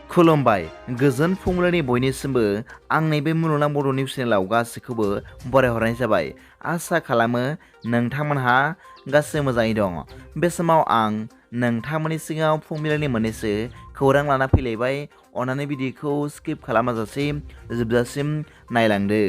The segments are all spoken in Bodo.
खुलुमबाय गोजोन फुंबिलिनि बयनिसिमबो आंनि बे मुलुगनां बड' निउस चेनेलाव गासैखौबो बरायहरनाय जाबाय। आसा खालामो नोंथांमोनहा गासै मोजाङै दं। बे समाव आं नोंथांमोननि सिगाङाव फुंबिलिनि मोननैसो खौरां लाना फैलायबाय। अन्नानै भिडिअखौ स्किप खालामाजासे जोबजासिम नायलांदो।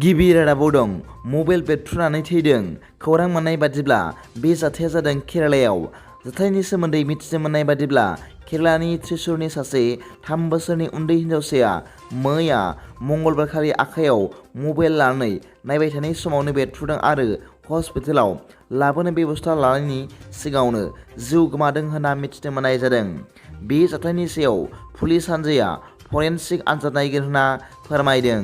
गिबि रादाबाव दं मबाइल बेरफ्रुनानै थैदों। खौरां मोननाय बादिब्ला बे जाथाया जादों केरालायाव। जाथायनि सोमोन्दै मिथिनो मोननाय बादिब्ला केरालानि त्रिशुरनि सासे 3 बोसोरनि उन्दै हिन्जावसाया मैया मंगलबारखालि आखाइयाव मबाइल लानानै नायबाय थानाय समावनो बेरफ्रुदों आरो हस्पिटालाव लाबोनो बेबस्था लानायनि सिगाङावनो जिउ गोमादों होनना मिथिनो मोननाय जादों। बे जाथायनि सायाव पुलिस हान्जाया फरेनसिक आनजाद नायगोन होनना फोरमायदों।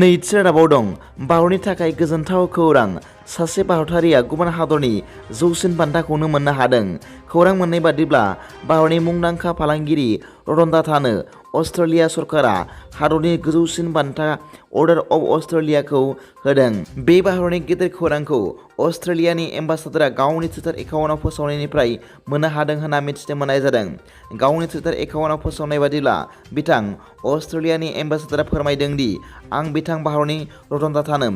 नैथि रादाबाव दं भारतनि थाखाय गोजोनथाव खौरां। सासे भारतारिया गुबुन हादरनि जौसिन बान्थाखौनो मोननो हादों। खौरां मोननाय बादिब्ला भारतनि मुंदांखा फालांगिरि रतन टाटानो अस्ट्रेलिया सरकारा हादरनि गोजौसिन बान्था अर्डार अफ अस्ट्रेलियाखौ होदों। बे भारतनि गेदेर खौरांखौ अस्ट्रेलियानि एम्बासाडरआ गावनि टुइटार एकाउन्टआव फोसावनायनिफ्राय मोननो हादों होनना मिथिनो मोननाय जादों। गावनि टुइटार एकाउन्टआव फोसावनाय बादिब्ला बिथां अस्ट्रेलियानि एम्बासाडरआ फोरमायदों दि आं बिथां भारतनि रतन टाटानो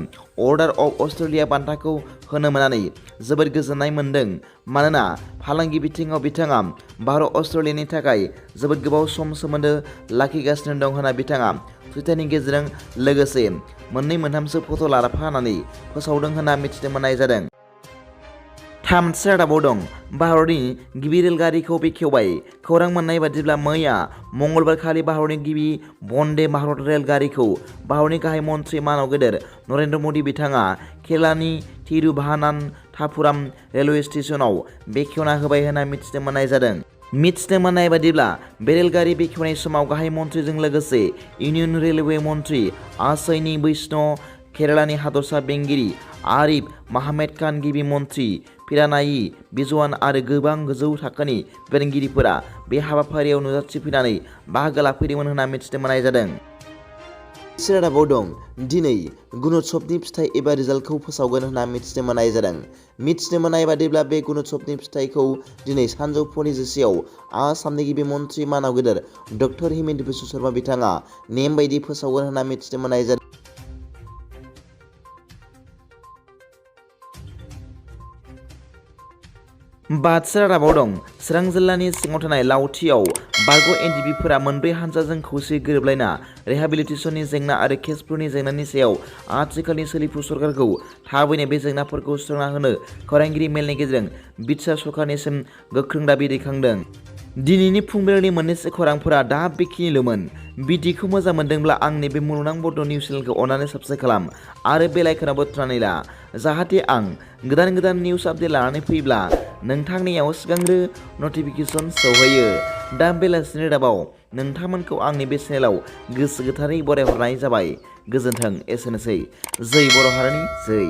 अर्डार अफ अस्ट्रेलिया बान्थाखौ होनो मोननानै जोबोद गोजोननाय मोनदों, मानोना फालांगि बिथिङाव बिथाङा भारत अस्ट्रेलियानि थाखाय जोबोद गोबाव सम सोमोन्दो लाखिगासिनो दं होनना बिथाङा टुइटारनि गेजेरजों लोगोसे 2-3सो फट' लाफानानै फोसावदों होनना मिथिनो मोननाय जादों। थामथि रादाबाव दं भारतनि गिबि रेलगारिखौ बेखेवबाय। खौरां मोननाय बादिब्ला मैया मंगलबारखालि भारतनि गिबि वन्दे भारत रेलगारिखौ भारतनि गाहाय मन्थ्रि मानव गेदेर नरेन्द्र मदि बिथाङा केरालानि थिरुभानान्थापुराम रेलवे स्टेशनाव बेखेवना होबाय होनना मिथिनो मोननाय जादों। मिथिनो मोननाय बादिब्ला बे रेलगारि बेखेवनाय समाव गाहाय मन्थ्रिजों लोगोसे इउनियन रेलवे मन्थ्रि आश्विनी वैष्णव, केरालानि हादरसा बेंगिरि आरिफ माहमेद खान, गिबि मन्थ्रि पिरानायि विजयन आरो गोबां गोजौ थाखोनि बेंगिरिफोरा बे हाबाफारियाव नुजाथिफैनानै बाहागो लाफैदोंमोन होनना मिथिनो मोननाय जादों। रादाबाव दं दिनै गुणोत्सवनि फिथाइ एबा रिजाल्टखौ फोसावगोन होनना मिथिनो मोननाय जादों। मिथिनो मोननाय बादिब्ला बे गुणोत्सवनि फिथाइखौ दिनै सानजौफुनि 1:00आव आसामनि गिबि मन्थ्रि मानव गेदेर डक्टर हिमन्त बिश्व शर्मा बिथाङा नेम बायदि फोसावगोन होनना मिथिनो मोननाय जादों। बाथि रादाबाव दं चिरां जिल्लानि सिङाव थानाय लावथियाव बारग' एनडिबिफोरा मोनब्रै हानजाजों खौसेयै गोरोबलायना रिहाबिलिटेसननि जेंना आरो केसफोरनि जेंनानि सायाव आथिखालनि सोलिफु सरकारखौ थाबैनो बे जेंनाफोरखौ सुस्रांना होनो खौरांगिरि मेलनि गेजेरजों बिटिआर सरकारनिसिम गोख्रों दाबि दैखांदों। दिनैनि फुंबिलिनि मोननैसो खौरांफोरा दा बेखिनिल'मोन। भिडिअखौ मोजां मोनदोंब्ला आंनि बे मुलुगनां बड' निउस चेनेलखौ अन्नानै साबस्क्राइब खालाम आरो बेल आइकनआवबो थुनानै ला, जाहाथे आं गोदान निउस आपडेट लानानै फैब्ला नोंथांनियाव सिगांग्रो नटिफिकेसन सौहैयो। दा बेलासिनि रादाबाव नोंथांमोनखौ आंनि बे चेनेलाव गोसो गोथारै बरायहरनाय जाबाय। गोजोन्थों। एसेनोसै। जै बर' हारिनि जै।